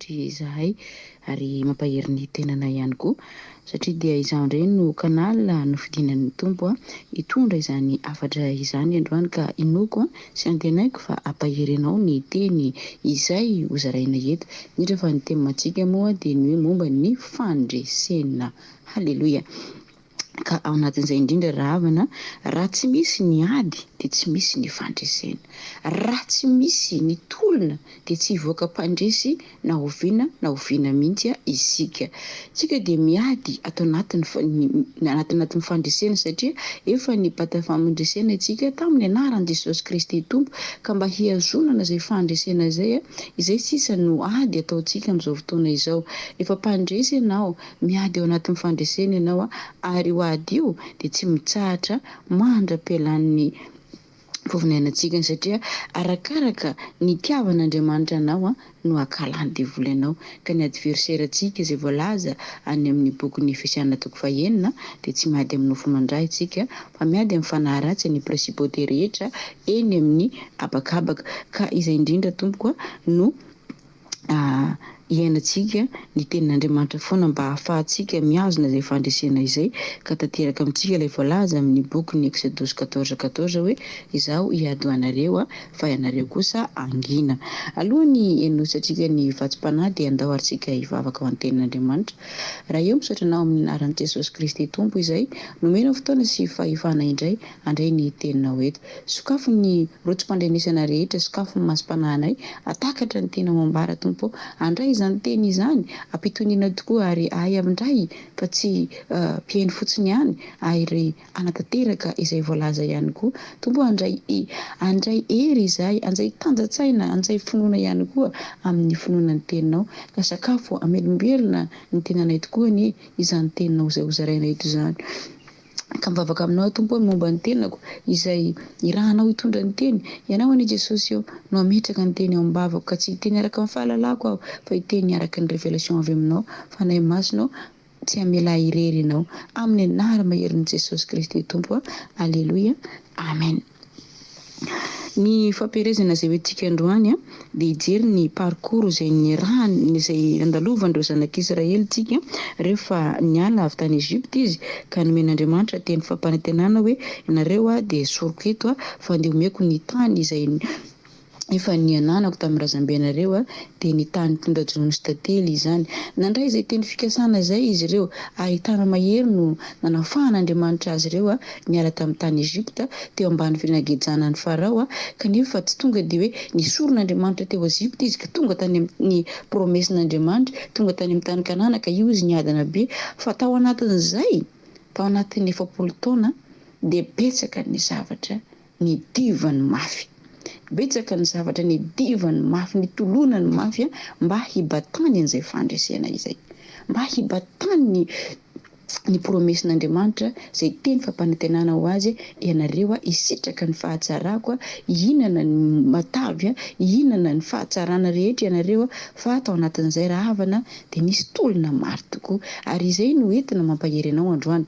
izahay ary mampahery ny tenanay ihany koa satria dia izaho indray no canal nofidinan'ny Tompo hitondra izany hafatra izany androany ka inoako sy antenaiko fa hampahery anao ny teny izay hozaraina eto, indrindra fa ny thème-ntsika moa dia ny hoe momba ny fandresena. Haleloia! Ka ao anatin'izay indrindra rahavana, raha tsy misy ny ady dia tsy misy ny fandresena. Raha tsy misy ny tolona dia tsy hivoaka mpandresy na oviana na oviana mihitsy isika. Tsika dia miady ato anatin'ny anatin'ny fandresena satria efa nibata famondresena isika tamin'ny anaran'i Jesosy Kristy Tompo ka mba hihazonana izay fandresena izay, izay sisa no ady ataontsika amin'izao fotoana izao. Efa mpandresy ianao, Miady ao anatin'ny fandresena ianao ary io ady io dia tsy mitsahatra mandra-pialan'ny fovon'ainantsika satria arakaraka ny itiavan'Andriamanitra anao no hakalan'ny devoly anao. Ka ny adversaire-ntsika izay voalaza any amin'ny bokin'ny Efesiana toko fahenina dia tsy miady amin'ny nofo aman-dra isika fa miady amin'ny fanahy ratsy ny principauté rehetra eny amin'ny habakabaka. Ka izay indrindra tompoko no hiainantsika ny tenin'Andriamanitra foana mba hahafahantsika mihazona izay fandresena izay ka tanteraka amintsika ilay voalaza amin'ny bokin'ny Eksodosy quatorze quatorze hoe Izaho hiady ho anareo fa ianareo kosa hangina. Alohan'ny henosantsika ny vatsim-panahy dia andao ary tsika hivavaka ho an'ny tenin'Andriamanitra. Ray ô misaotra Anao amin'ny anaran'i Jesosy Kristy Tompo izay nomenao fotoana sy fahefana indray handray ny teninao eto. Sokafy ny rotsom-pandrenesana rehetra, sokafy ny masom-panahinay, hatakatra ny tena ho ambara, Tompo ô. Handray izany teny izany, ampitoniana tokoa ary ahay handray fa tsy mpihaino fotsiny ihany, ary hanatanteraka izay voalaza ihany koa. Tompo ô, handray handray hery izahay, handray tanja-tsaina, handray finoana ihany koa amin'ny finoana ny teninao. Ka sakafo hamelombelona ny tenanay tokoa anie izany teninao izay hozaraina eto izany. Ka mivavaka aminao aho Tompo ô momba ny tenako izay irahanao hitondra ny teny. Ianao anie Jesosy ô no hametraka ny teny ao am-bavako ka tsy hiteny araka ny fahalalako aho fa hiteny araka ny révélation avy aminao. Fanahy Masina ô tsy hamela ahy irery Ianao. Amin'ny anara-maherin'i Jesosy Kristy Tompo a. Aleloia. Amen. Ny fampielezana izay hoentintsika androany dia hijery ny parcours izay nirahany, izay nandalovan'ireo zanak'Israely isika rehefa niala avy tany Egypte izy ka nomen'Andriamanitra teny fampanantenana hoe ianareo dia esoriko eto fa andeha omeko ny tany izay efa niananako tamin'ny razambenareo, dia ny tany mpitondra-dronono sy tantely izany. Nandray izay teny fikasana izay izy ireo, ary tana-mahery no nanafahan'Andriamanitra azy ireo niala tamin'ny tany Egypta, teo ambany finagejana an'i Farao, kanefa tsy tonga dia hoe nesorin'Andriamanitra teo Egypta izy ka tonga tany amin'ny promesse-n'Andriamanitra, tonga tany amin'ny tany Kanana ka io izy niadana be, fa tao anatin'izay, tao anatin'ny 40 taona, dia betsaka ny zavatra nidivany mafy. Betsaka ny zavatra nidivany mafy, nitolonany mafy mba hibatany an'izay fandresena izay. Mba hibatany ny ny promesse-n'Andriamanitra, izay teny fampanantenana ho azy, ianareo hisitraka ny fahatsarako, hihinana ny matavy, hihinana ny fahatsarana rehetra ianareo, fa tao anatin'izay rahavana dia nisy tolona maro tokoa. Ary izay no entina mampahery anao androany.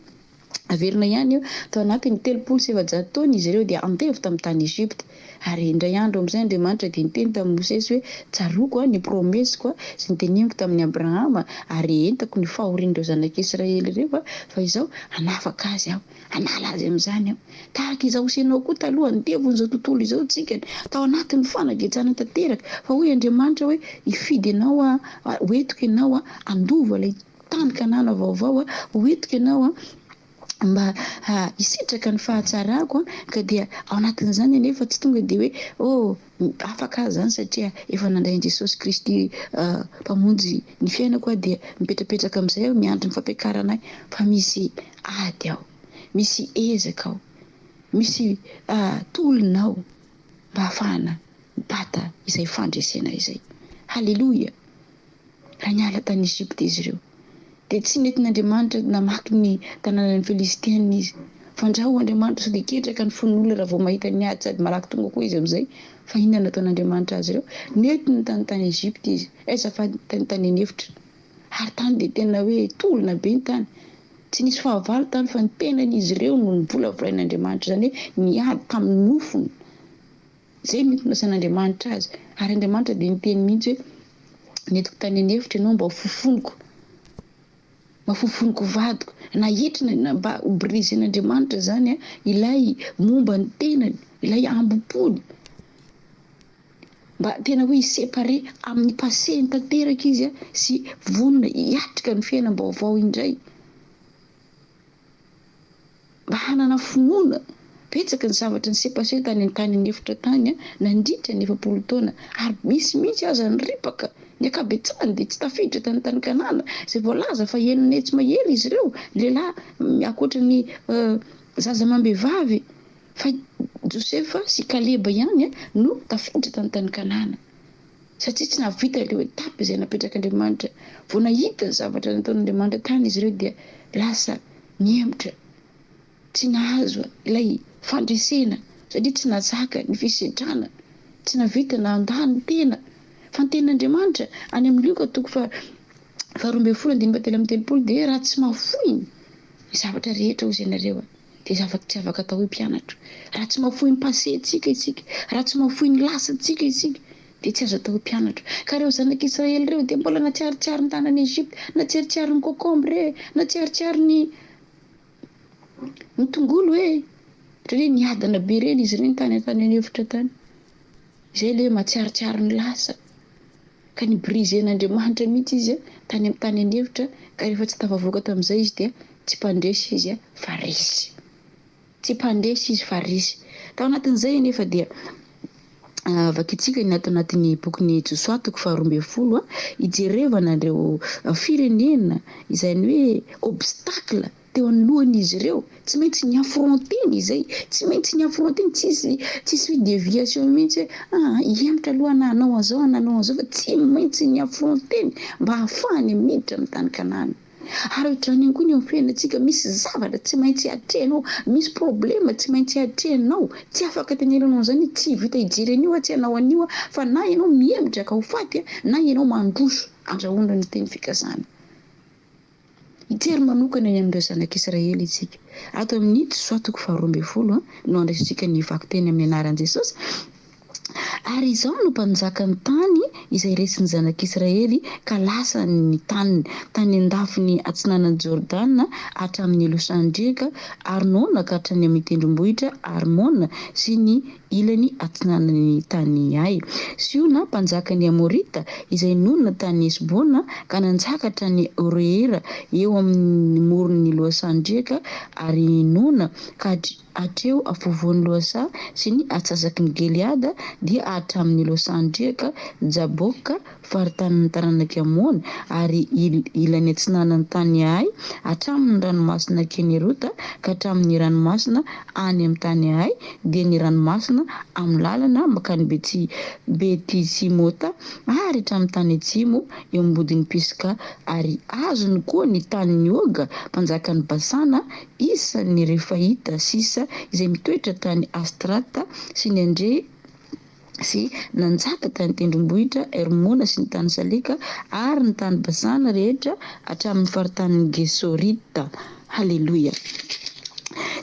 Averina ihany io, tao anatin'ny 430 taona izy ireo dia andevo tamin'ny tany Egypta. Ary indray andro amin'izay Andriamanitra dia niteny tamin'i Mosesy hoe, Tsaroako ny promesiko izay noteneniko tamin'i Abrahama, ary entako ny fahorian'ireo zanak'Israely ireo, fa izao hanafaka azy Aho, hanala azy amin'izany Aho. Tahaka izaho sy ianao koa taloha, andevon'izao tontolo izao isika, tao anatin'ny fanagejana tanteraka. Fa hoy Andriamanitra hoe, Hifidy anao Aho, hoentiko ianao handova ilay Tany Kanana vaovao ho entiko ianao mba hisitraka ny fahatsarako ka dia ao anatin'izany anefa tsy tonga dia hoe oh afaka aho izany satria efa nandray an'i Jesosy Kristy Mpamonjy ny fiainako aho dia mipetrapetraka amin'izay aho miandry ny fampiakarana ahy fa misy ady ao, misy ezaka ao, misy tolona ao mba hahafahana mibata izay fandresena izay. Haleloia! Raha niala tany Egypta izy ireo, dia tsy nentin'Andriamanitra namaky ny tanànan'ny Filistinina izy. Fandrao Andriamanitra sao dia ketraka ny fon'olona raha vao mahita ny ady sady malaky tonga koa izy amin'izay. Fa inona no nataon'Andriamanitra azy ireo? Nentiny tany tany Egypta izy, eh azafady, tany tany an'efitra. Ary tany dia tena hoe tolona be ny tany. Tsy nisy fahavalo tany fa ny tenan'izy ireo no novolavolain'Andriamanitra, izany hoe niady tamin'ny nofony. Izay no nitondrasan'Andriamanitra azy. Ary Andriamanitra dia niteny mihitsy hoe. Nentiko tany an'efitra ianao mba ho fofoniko, mba fofoniko vadiko. Nahitrina na mba ho briser-n'Andriamanitra izany ilay momba ny tenany, ilay hambom-pony. Mba tena hoe hi-separer amin'ny passé-ny tanteraka izy sy vonona hiatrika ny fiainam-baovao indray. Mba hanana finoana. Betsaka ny zavatra ni-se-passer tany an-tany an'efitra tany nandritra ny 40 taona ary misy mihitsy aza niripaka. Ny ankabetsahany dia tsy tafiditra tany tany Kanana izay voalaza fa enina hetsy mahery izy ireo, ny lehilahy ankoatra ny zaza amam-behivavy. Fa i Josefa sy Kaleba ihany no tafiditra tany tany Kanana. Satria tsy nahavita ireo étapes izay napetrak'Andriamanitra. Vao nahita ny zavatra nataon'Andriamanitra tany izy ireo dia lasa nihemotra. Tsy nahazo ilay fandresena satria tsy nahazaka ny fisedrana. Tsy nahavita nandà ny tena. Fa ny tenin'Andriamanitra any amin'ny Lioka toko faha 12 andininy faha-33 dia raha tsy mahafoy ny zavatra rehetra hozy ianareo dia zavatra tsy afaka atao hoe mpianatro. Raha tsy mahafoy ny passé-ntsika isika, raha tsy mahafoy ny lasantsika isika, dia tsy azo atao hoe mpianatro. Ka ireo zanak'Israely ireo dia mbola natsiarotsiaro ny tanan'i Egypta, natsiarotsiaro ny concombre e, natsiarotsiaro ny ny tongolo e. Ohatran'ny hoe niadana be ireny izy ireny tany an-tany an'efitra tany. Izay ilay hoe matsiarotsiaro ny lasa. Ka ni-briser-n'Andriamanitra mihitsy izy tany amin'ny tany an'efitra, ka rehefa tsy tafavoaka tamin'izay izy dia tsy mpandresy izy fa resy. Tsy mpandresy izy fa resy. Tao anatin'izay anefa dia vakintsika ny ato anatin'ny bokin'i Josoa toko faha-12, hijerevana ireo firenena izay ny hoe obstacle teo anoloan'izy ireo, tsy maintsy ni-affronter-ny izay, tsy maintsy ni-affronter-ny, tsisy tsisy hoe déviation mihitsy hoe aa hihemotra aloha na hanao an'izao na hanao an'izao fa tsy maintsy ni-affronter-ny mba hahafahany miditra amin'ny tany Kanana. Ary ohatr'izany ihany koa ny eo amin'ny fiainantsika, misy zavatra tsy maintsy atrehinao, misy problème tsy maintsy atrehinao, tsy afaka tenenanao an'izany hoe tsy vita hijery an'io aho, tsy hanao an'io aho, fa na ianao mihemotra ka ho faty na ianao mandroso, andrahoina ny teny fikasana. Hijery manokana ny amin'ireo zanak'Israely isika. Ato amin'ny Josoa toko faha-12 no andraisantsika ny vakiteny amin'ny anaran'i Jesosy. Ary izao no mpanjakan'ny tany izay resin'ny zanak'Israely ka lasany ny taniny, tany an-dafiny atsinanan'i Jordana hatramin'ny losan-driaka Arnona ka hatrany amin'ny tendrombohitra Armona sy ny ilany atsinanan'ny tany Ay. Siona, mpanjakan'ny Amorita, izay nonina tany Hesbona ka nanjaka hatrany Aroera eo amin'ny moron'ny lohasahan-driaka, ary nona ka hatreo afovoan'ny lohasaha sy ny antsasaky ny Gileada, dia hatramin'ny lohasahan-driaka Jaboka, faritanin'ny taranak'i Amona, ary ilany atsinanan'ny tany Ay, hatramin'ny ranomasina Kenerota ka hatramin'ny ranomasina any amin'ny tany Ay, dia ny ranomasina amin'ny lalana mankany Beti-Simota, ary hatramin'ny tany atsimo eo ambodin'i Pisga, ary azony koa ny tanin'i Oga, mpanjakan'i Basana, isan'ny Refaita sisa izay mitoetra tany Astrata sy ny andre sy nanjaka tany tendrombohitra Hermona sy ny tany Saleka ary ny tany Basana rehetra hatramin'ny faritanin'ny Gesorita. Haleloia!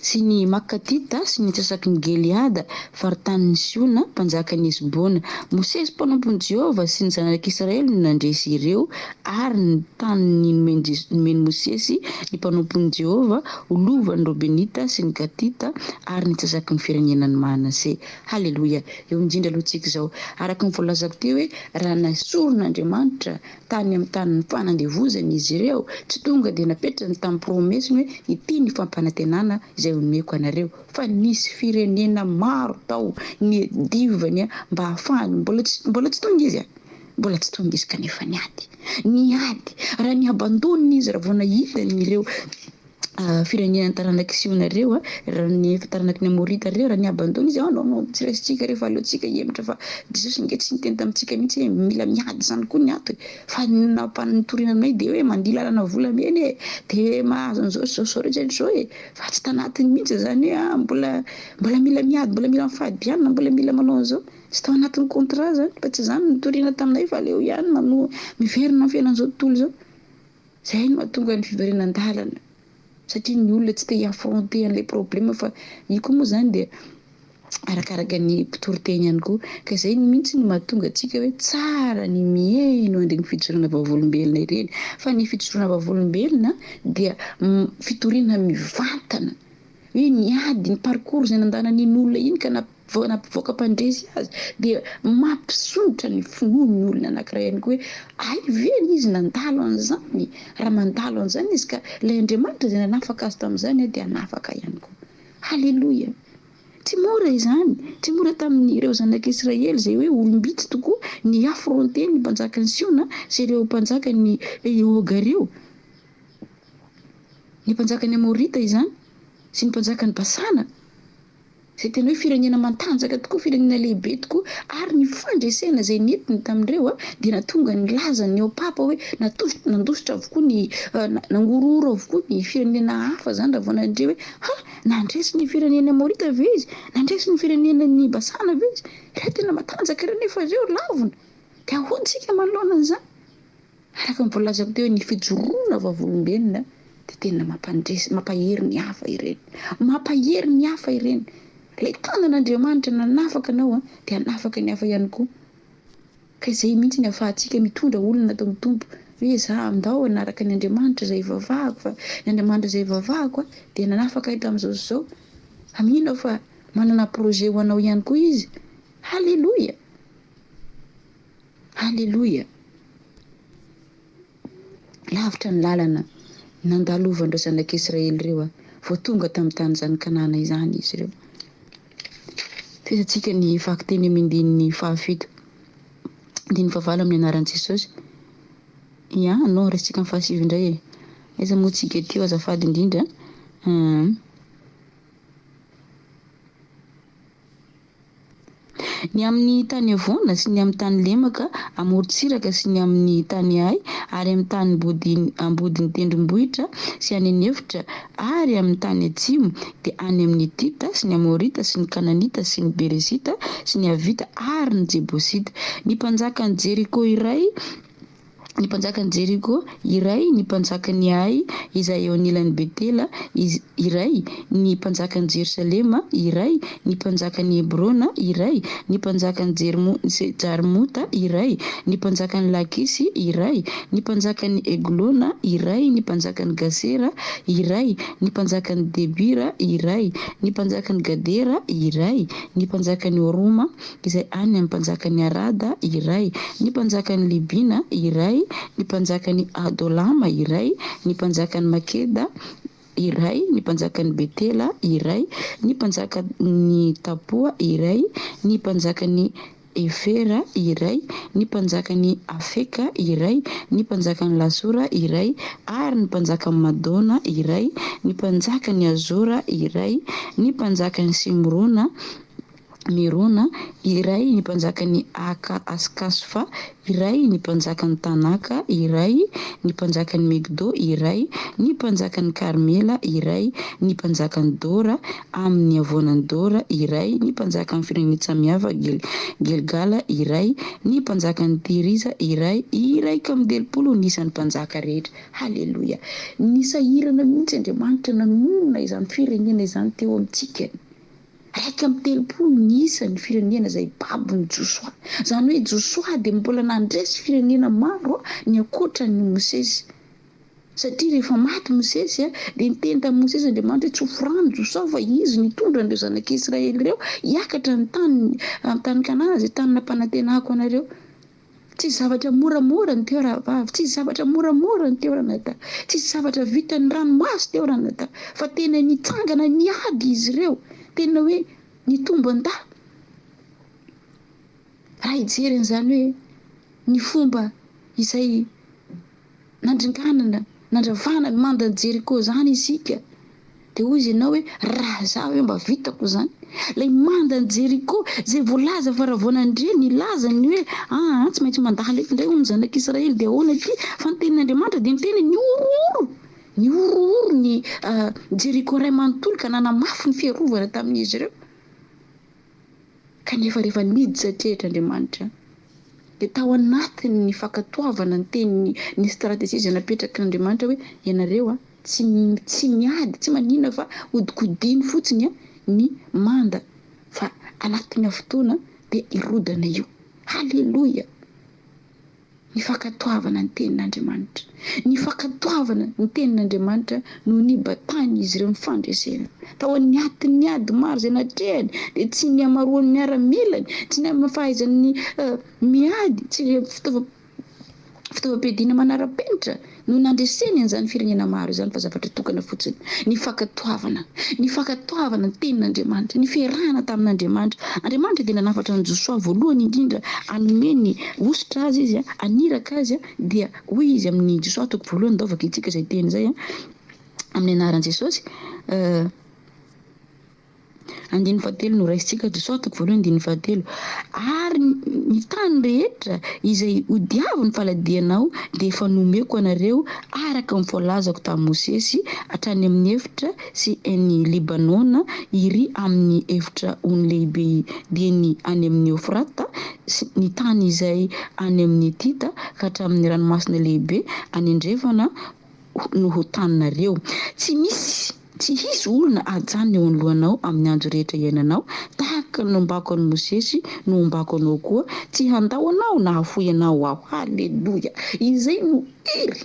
Sy ny Makatita sy ny antsasaky ny Gileada, faritanin'i Siona, mpanjakan'i Hesbona. Mosesy mpanompon'i Jehovah sy ny zanak'Israely no nandresy ireo, ary ny taniny nomen'i Mosesy ny mpanompon'i Jehovah ho lovan'ny Robenita sy ny Gatita ary ny antsasaky ny firenenan'i Manase. Haleloia! Eo indrindra aloha tsika izao. Araka ny voalazako teo hoe raha nesorin'Andriamanitra tany amin'ny tanin'ny fanandevozana izy ireo, tsy tonga dia napetrany tamin'ny promesiny hoe ity ny fampanantenana izay omeko anareo, fa nisy firenena maro tao niadivany mba hahafahany, mbola tsy mbola tsy tonga izy an! Mbola tsy tonga izy kanefa niady. Niady! Raha ni-abandonne izy raha vao nahita an'ireo firenena taranak'i Siona ireo, raha ny taranaky ny Amorita ireo, raha ni-abandonne izy, ah non non, tsy raisintsika ireo fa aleontsika hihemotra fa Jesosy ange tsy niteny tamintsika mihitsy hoe mila miady izany koa ny ato e, fa ny nampanitoriana anay dia hoe mandia lalana volamena e, dia mahazo an'izao sy izao sy izao rehetra izao e, fa tsy tanatiny mihitsy izany hoe ah mbola mbola mila miady, mbola mila mifady hanina, mbola mila manao an'izao, tsy tao anatin'ny contrat izany, fa tsy izany no nitoriana taminay fa aleo ihany manoa miverina amin'ny fiainan'izao tontolo izao. Zay no mahatonga ny fiverenan-dalana satria ny olona tsy te hi-affronter an'ilay problème fa io koa moa zany dia Arakaraka ny mpitory teny ihany koa. Ka izay mihitsy no mahatonga antsika hoe tsara ny mihaino an'ireny fijoroana vavolombelona ireny. Fa ny fijoroana vavolombelona dia fitoriana mivantana. Hoe ny ady, ny parcours izay nandanan'iny olona iny ka nampivoaka mpandresy azy dia mampisondrotra ny finoan'ny olona anankiray ihany koa hoe hay ve izy nandalo an'izany? Raha mandalo an'izany izy ka ilay Andriamanitra izay nanafaka azy tamin'izany dia hanafaka ihany koa. Haleloia! Tsy mora izany, tsy mora tamin'ireo zanak'Israely izay hoe olom-bitsy tokoa ny hi-affronter ny mpanjakan'i Siona sy ireo mpanjakan'i Oga ireo, ny mpanjakan'ny Amorita izany sy ny mpanjakan'i Basana. Izay tena hoe firenena mantanjaka tokoa, firenena lehibe tokoa, ary ny fandresena izay nentiny tamin'ireo dia nahatonga nilaza ny ao Papa hoe nandositra avokoa ny, nangorohoro avokoa ny firenena hafa izany raha vao nandre hoe ha! Nandresy ny firenena Amorita ve izy? Nandresy ny firenenan'i Basana ve izy? Ireo tena matanjaka ireo nefa ireo lavona. Dia ahoana isika manoloana an'izany? Araka ny voalazako teo, ny fijoroana vavolombelona dia tena mampandresy, mampahery ny hafa ireny. Mampahery ny hafa ireny. Ilay tanan'Andriamanitra nanafaka anao dia hanafaka ny hafa ihany koa. Ka izay mihitsy ny ahafahantsika mitondra olona ato amin'ny Tompo hoe za andao hanaraka ny Andriamanitra izay ivavahako fa ny Andriamanitra izay ivavahako dia nanafaka ahy tamin'izao sy izao. Fa mino aho fa manana projet ho anao ihany koa Izy. Haleloia! Haleloia! Lavitra ny lalana nandalovan'ireo zanak'Israely ireo vao tonga tamin'ny tany izany Kanana izany izy ireo. Tohizantsika ny vakiteny amin'ny andininy fahafito, andininy fahavalo amin'ny anaran'i Jesosy. Ya, non, raisintsika amin'ny fahasivy indray e. Aiza moa tsika teo azafady indrindra. Ny amin'ny tany havoana sy ny amin'ny tany lemaka amoron-tsiraka sy ny amin'ny tany hay ary amin'ny tany ambodin'ny tendrombohitra sy any an'efitra ary amin'ny tany atsimo, dia any amin'ny Hitita sy ny Amorita sy ny Kananita sy ny Berezita sy ny Havita ary ny Jebosita. Ny mpanjakan'i Jeriko iray ny mpanjakan'i Jeriko, iray, ny mpanjakan'i Ay, izay eo anilan'i Betela, iray, ny mpanjakan'i Jerosalema, iray, ny mpanjakan'i Hebrona, iray, ny mpanjakan'i Jarmota, iray, ny mpanjakan'i Lakisy, iray, ny mpanjakan'i Eglona, iray, ny mpanjakan'i Gasera, iray, ny mpanjakan'i Debira, iray, ny mpanjakan'i Gadera, iray, ny mpanjakan'i Horoma, izay any amin'ny mpanjakan'i Arada, iray, ny mpanjakan'i Libina, iray, ny mpanjakan'i Adolama, iray, ny mpanjakan'i Makeda, iray, ny mpanjakan'i Betela, iray, ny mpanjakan'i Tapoa, iray, ny mpanjakan'i Hefera, iray, ny mpanjakan'i Afeka, iray, ny mpanjakan'i Lasora, iray, ary ny mpanjakan'i Madona, iray, ny mpanjakan'i Hazora, iray, ny mpanjakan'i Simrona, Merona, iray, ny mpanjakan'i Aka-Askasfa, iray, ny mpanjakan'i Tanaka, iray, ny mpanjakan'i Megdo, iray, ny mpanjakan'i Karmela, iray, ny mpanjakan'i Dora, amin'ny havoanan'i Dora, iray, ny mpanjakan'ny firenen-tsamihafa Gilgala, iray, ny mpanjakan'i Tirisa, iray, 31 ny isan'ny mpanjaka rehetra. Haleloia! Nisahirana mihitsy Andriamanitra nanonona izany firenena izany teo amintsika. 31 ny isan'ny firenena izay babon'i Josoa. Izany hoe Josoa dia mbola nandresy firenena maro ny ankoatra an'i Mosesy. Satria rehefa maty Mosesy dia niteny tamin'i Mosesy Andriamanitra hoe tsofy rano Josoa fa izy no hitondra an'ireo zanak'Israely ireo hiakatra ny tany tany Kanana izay tany nampanantenako anareo. Tsy zavatra moramora ny teo rahavavy, tsy zavatra moramora ny teo ranadahy, tsy zavatra vitan'ny ranomaso teo ranadahy, fa tena nitsangana niady izy ireo, tena hoe nitombo an-dahy. Raha hijery an'izany hoe ny fomba izay nandringanana, nandravana ny mandan'i Jeriko izany isika, dia hoy izy ianao hoe, raha izaho hoe mba vitako izany. Ilay mandan'i Jeriko izay voalaza fa raha vao nandre nilaza ny hoe, aa tsy maintsy mandalo eto indray hono ny zanak'Israely dia ahoana ity? Fa ny tenin'Andriamanitra dia niteny nihorohoro, nihorohoro ny Jeriko iray manontolo ka nanamafy ny fiarovana tamin'izy ireo. Kanefa rehefa niditra hatrehitra Andriamanitra, dia tao anatin'ny fankatoavana ny teniny, ny stratégie izay napetrak'Andriamanitra hoe ianareo tsy tsy miady, tsy maninona fa hodikodino fotsiny ny manda fa Anatin'ny fotoana dia hirodana io. Haleloia! Ny fankatoavana ny tenin'Andriamanitra. Ny fankatoavana ny tenin'Andriamanitra no nibatan'izy ireo ny fandresena. Tao anatin'ny ady maro izay natrehany dia tsy ny hamaroan'ny miaramilany, tsy ny amin'ny fahaizany miady, tsy ny fitaovam fitaovam-piadiana manara-penitra no nandreseny an'izany firenena maro izany fa zavatra tokana fotsiny, ny fankatoavana, ny fankatoavana ny tenin'Andriamanitra, ny fiarahana tamin'Andriamanitra. Andriamanitra dia nanafatra an'i Josoa voalohany indrindra hanome ny hosotra azy izy, haniraka azy, dia hoy izy amin'ny Josoa toko voalohany, ndao vakintsika izay teny izay amin'ny anaran'i Jesosy. Andininy fahatelo no raisintsika, Josoa toko voalohany andininy fahatelo. Ary ny tany rehetra izay hodiavin'ny faladianao dia efa nomeko anareo araka ny voalazako tamin'i Mosesy, hatrany amin'ny efitra sy any Libanona, iry amin'ny efitra ony lehibe dia ny any amin'ny Eofrata, sy ny tany izay any amin'ny Hetita ka hatramin'ny ranomasina lehibe any andrefana no ho taninareo. Tsy misy. Tsy hisy olona hajanona eo anoloanao amin'ny andro rehetra iainanao, tahaka ny nombako an'i Mosesy no hombako anao koa, tsy handao anao na hahafoy anao aho. Haleloia! Izay no hery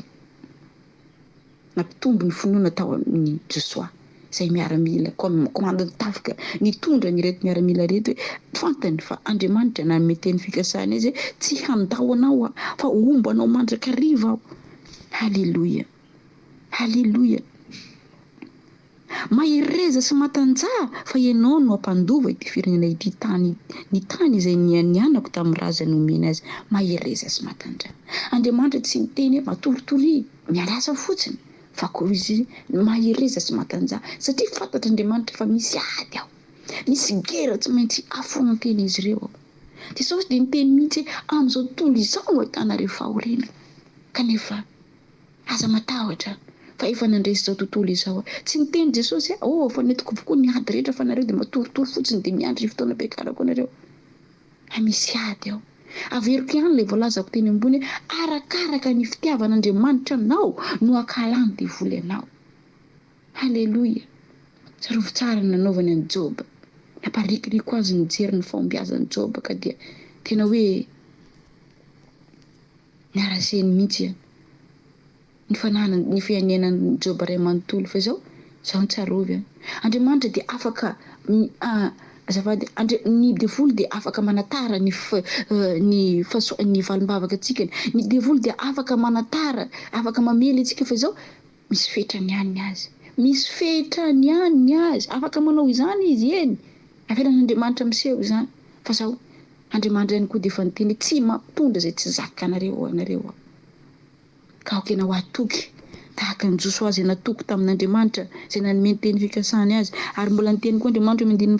nampitombo ny finoana tao amin'i Josoa, izay miaramila, komandin'ny tafika, nitondra an'ireto miaramila ireto hoe fantany fa Andriamanitra nanome teny fikasana izy hoe tsy handao anao aho, fa homba anao mandrakariva aho. Haleloia! Haleloia! Mahereza sy matanjaha fa ianao no hampandova ity firenena ity tany ny tany izay nianianako tamin'ny razany homena azy. Mahereza sy matanjaha. Andriamanitra tsy niteny hoe matoritoria, mialasa fotsiny fa koa izy mahereza sy matanjaha satria fantatr'Andriamanitra fa misy ady ao. Misy guerre tsy maintsy affronter-n'izy ireo ao. Jesosy dia niteny mihitsy hoe amin'izao tontolo izao no ahitanareo fahoriana kanefa Aza matahotra fa efa nandresy izao tontolo izao aho. Tsy niteny Jesosy hoe, oh, fa nentiko avokoa ny ady rehetra fa nareo dia matoritory fotsiny dia miandry ny fotoana ampiakarako anareo. Fa misy ady ao. Averiko ihany ilay voalazako teny ambony hoe, arakaraka ny fitiavan'Andriamanitra anao no ankahalan'ny devoly anao. Haleloia! Tsarovy tsara ny nanaovany an'i Joba. Namparikoriko azy nijery ny fahombiazan'i Joba ka dia tena hoe Niara-seny mihitsy an! Ny fananany, ny fianianan'i Joba iray manontolo. Fa izao, izao no tsarovy an! Andriamanitra dia afaka, azafady, Andri-, ny devoly dia afaka manatara ny ny fahasoa, ny valim-bavaka antsika. Ny devoly dia afaka manatara, afaka mamely antsika, fa izao, misy fetrany ihany ny azy. Misy fetrany ihany ny azy. Afaka manao izany izy, eny. Avelan'Andriamanitra miseho izany. Fa izao, Andriamanitra ihany koa dia efa niteny hoe tsy mampitondra izay tsy zakanareo anareo aho. Ka aoka ianao hatoky tahaka an'i Josoa izay natoky tamin'Andriamanitra izay nanome ny teny fikasany azy. Ary mbola niteny koa Andriamanitra eo amin'ny andininy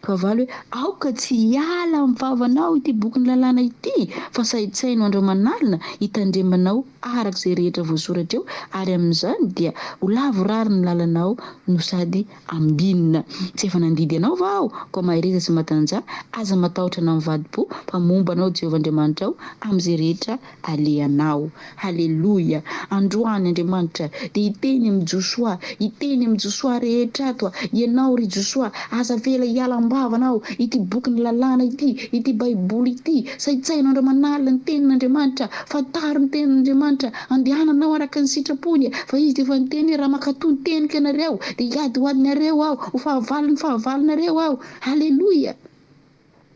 fahavalo hoe aoka tsy hiala amin'ny vavanao ity bokin'ny lalàna ity fa saintsaino andro aman'alina hitandremanao araka izay rehetra voasoratra eo ary amin'izany dia ho lavorary ny lalanao no sady Ambinina. Tsy efa nandidy anao va aho? Koa mahereza sy matanjaha, aza matahotra na mivadi-po, fa momba anao Jehovah Andriamanitrao amin'izay rehetra alehanao. Haleloia! Androany Andriamanitra dia hiteny amin'i Josoa, hiteny amin'i Josoa rehetra ato, Ianao, ry Josoa, aza avela hiala am-bavanao ity bokin'ny lalàna ity, ity Baiboly ity. Saintsaino andro aman'alina ny tenin'Andriamanitra, fantaro ny tenin'Andriamanitra, Andehananao araka ny sitrapony, fa izy dia efa niteny hoe, Raha mankatò ny teniko ianareo, dia hiady ho adinareo aho, ho fahavalon'ny fahavalonareo aho. Haleloia!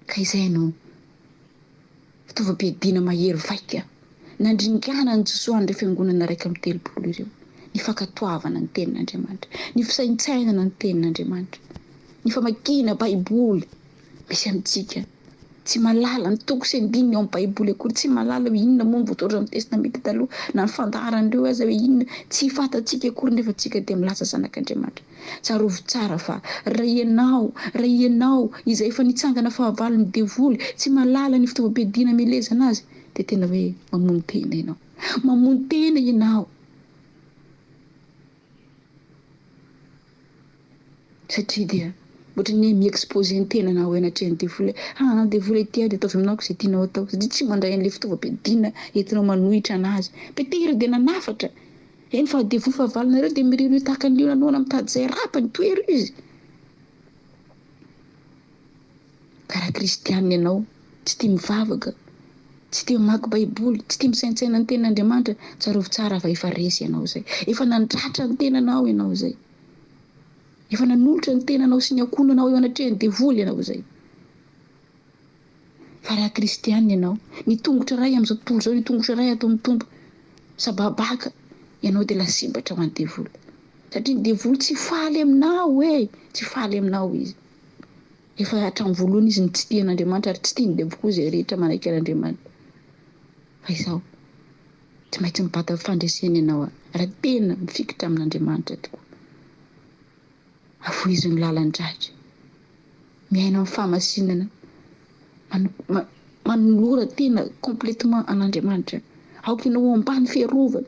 Ka izay no fitaovam-piadiana mahery vaika nandringanan'i Josoa an'ireo fiangonana 31 ireo, ny fankatoavana ny tenin'Andriamanitra, ny fisaintsainana ny tenin'Andriamanitra, ny famakiana Baiboly. Misy amintsika tsy mahalala ny toko sy andininy ao amin'ny Baiboly akory, tsy mahalala hoe inona moa ny voasoratra amin'ny Testamenta Taloha, na ny fandaharan'ireo aza hoe inona, tsy fantatsika akory nefa tsika dia milaza zanak'Andriamanitra. Tsarovy tsara fa raha ianao, raha ianao izay efa nitsangana fahavalon'ny devoly, tsy mahalala ny fitaovam-piadiana amelezana azy, dia tena hoe mamono tena ianao. Mamono tena ianao. Satria dia ohatran'ny hoe mi-exposer ny tenanao eo anatrehan'ny devoly hoe aa devoly aty aho dia ataovy aminako izay tianao atao satria tsy mandray an'ilay fitaovam-piadiana entinao manohitra an'azy. Petera dia nanafatra, eny fa devoly fahavalonareo dia miriorio tahaka ny liona noana mitady izay rapany, tohero izy. Ka raha kristianina ianao, tsy tia mivavaka, tsy tia mamaky baiboly, tsy tia misaintsaina ny tenin'Andriamanitra, tsarovy tsara fa efa resy ianao izay. Efa nandratra ny tenanao ianao izay. Efa nanolotra ny tenanao sy ny ankohonanao eo anatrehan'ny devoly ianao izay. Fa raha kristianina ianao, ny tongotra iray amin'izao tontolo izao, ny tongotra iray ato amin'ny Tompo, sababaka, ianao dia lasibatra ho an'ny devoly. Satria ny devoly tsy faly aminao e! Tsy faly aminao izy. Efa hatramin'ny voalohany izy no tsy tia an'Andriamanitra ary tsy tiany avokoa izay rehetra manaiky an'Andriamanitra. Fa izao, tsy maintsy mibata fandresena ianao raha tena mifikitra amin'Andriamanitra tokoa. Avoizo ny lalan-dratsy. Miaina amin'ny fahamasinana. Manolora tena complètement an'Andriamanitra. Aoka ianao ho ambany fiarovana.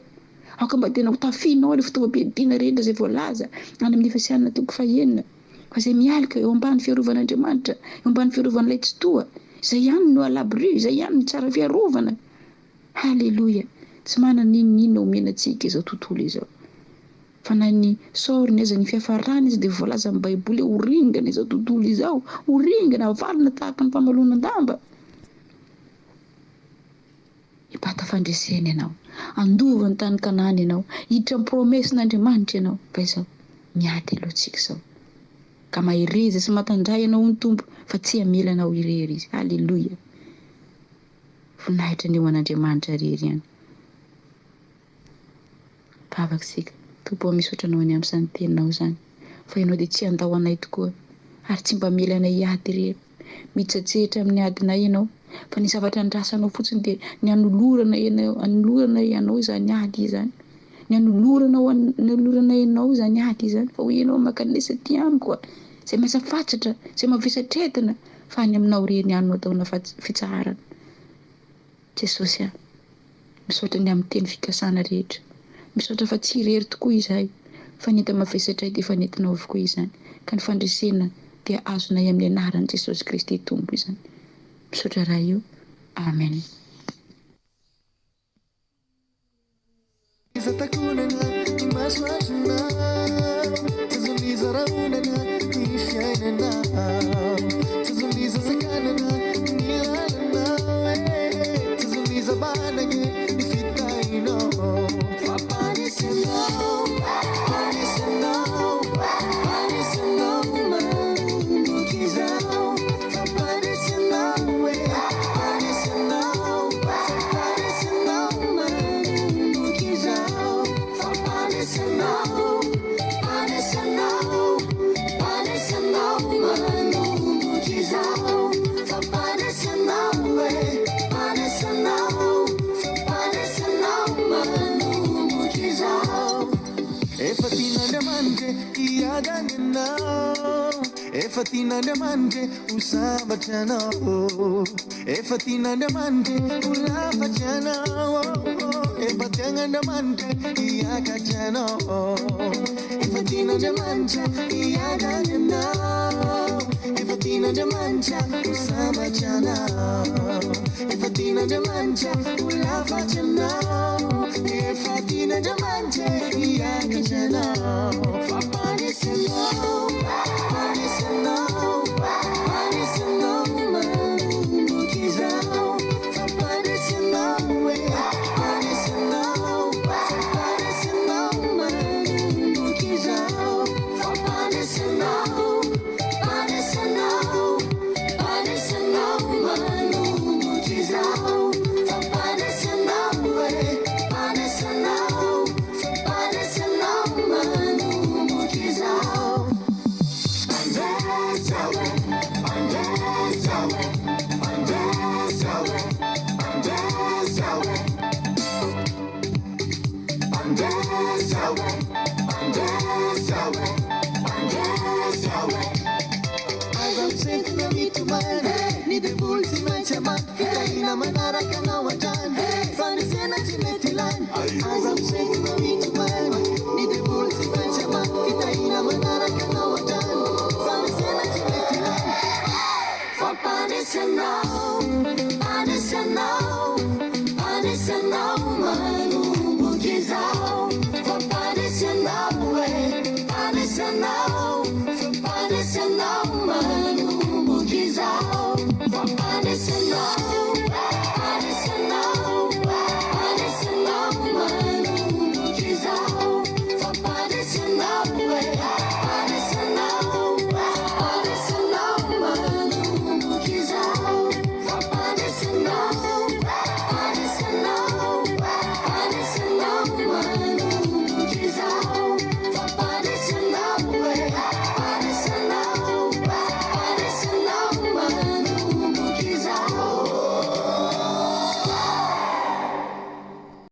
Aoka mba tena ho tafihinao ilay fitaovam-piadiana rehetra izay voalaza any amin'ny Efesiana toko fahenina. Fa izay mialoka eo ambany fiarovan'Andriamanitra, eo ambany fiarovan'ilay Tsitoha, izay ihany no à l'abri, izay ihany no tsara fiarovana. Haleloia! Tsy manana n'inon'inona omena antsika izao tontolo izao. Fa na ny sort-ny aza, ny fiafarany aza dia voalazan'ny Baiboly hoe ho ringana izao tontolo izao, ho ringana, havalona tahaka ny famalonan-damba. Hibata fandresena ianao, handova ny tany Kanana ianao, hiditra amin'ny promesse-n'Andriamanitra ianao. Fa izao, miady aloha tsika izao. Ka mahereza sy matanjaha ianao hoy ny Tompo fa tsy hamela anao irery Izy. Haleloia! Voninahitra anie ho an'Andriamanitra irery ihany. Vavaka isika. Tompo ô, misaotra Anao ny amin'izany Teninao izany, fa Ianao dia tsy handao anay tokoa, ary tsy mba hamela anay hiady irery. Mitsatsehitra amin'ny adinay Ianao, fa ny zavatra andrasanao fotsiny dia ny hanoloranay Anao, hanoloranay Anao izany ady izany. Ny hanoloranao, hanoloranay Anao izany ady izany, fa hoy Ianao, Mankanesa aty amiko, izay miasa fatratra, izay mavesatra entana, fa any Aminao irery ihany no ataonao fitsaharana. Jesosy a! Misaotra ny amin'ny teny fikasana rehetra. Misaotra fa tsy irery tokoa izahay fa ny enta-mavesatray dia efa nentinao avokoa izany ka ny fandresena dia azonay amin'ny anaran'i Jesosy Kristy Tompo izany. Misaotra Ray o. Amen. Iza takonana ny masoandronao Tazon'iza rahonana ny fiainanao Tazon'iza sakanana ny lalanao eh Tazon'iza banagny ny fitahinao Fa mpanisy anao, mpanisy anao, mpanisy anao manomboka izao Fa mpanisy anao eh, mpanisy anao Fa mpanisy anao manomboka izao Fa mpanisy anao, mpanisy anao, mpanisy anao manomboka izao Fa mpanisy anao eh, mpanisy anao Fa mpanisy anao manomboka izao Efa tian'Andriamanitra hiadana ianao Efa tian'Andriamanitra ho sambatra ianao Efa tian'Andriamanitra ho lafatra ianao Efa tian'Andriamanitra hiakatra ianao Efa tian'Andriamanitra hiadana ianao Efa tian'Andriamanitra ho sambatra ianao Efa tian'Andriamanitra ho lafatra ianao Efa tian'Andriamanitra hiakatra ianao Fa mpanisy anao, mpanisy anao, mpanisy anao manomboka izao Fa mpanisy anao e, mpanisy anao Fa mpanisy anao manomboka izao Fa mpanisy anao, mpanisy anao, mpanisy anao manomboka izao Fa mpanisy anao e, mpanisy anao Fa mpanisy anao manomboka izao Mpandresy aho e, mpandresy aho e, mpandresy aho e, mpandresy aho e. Mpandresy aho e, mpandresy aho e, mpandresy aho e. Aza misentina mitomany, ny devoly tsy maintsy hamaly, fitahiana manaraka anao hatrany, fandresena tsy mety lany. Aza misentina mitomany, ny devoly tsy maintsy hamaly, fitahiana manaraka anao hatrany, fandresena tsy mety lany. Fa mpandresy anao, mpandresy anao, mpandresy anao manomboka izao. Fa mpandresy anao e, mpandresy anao.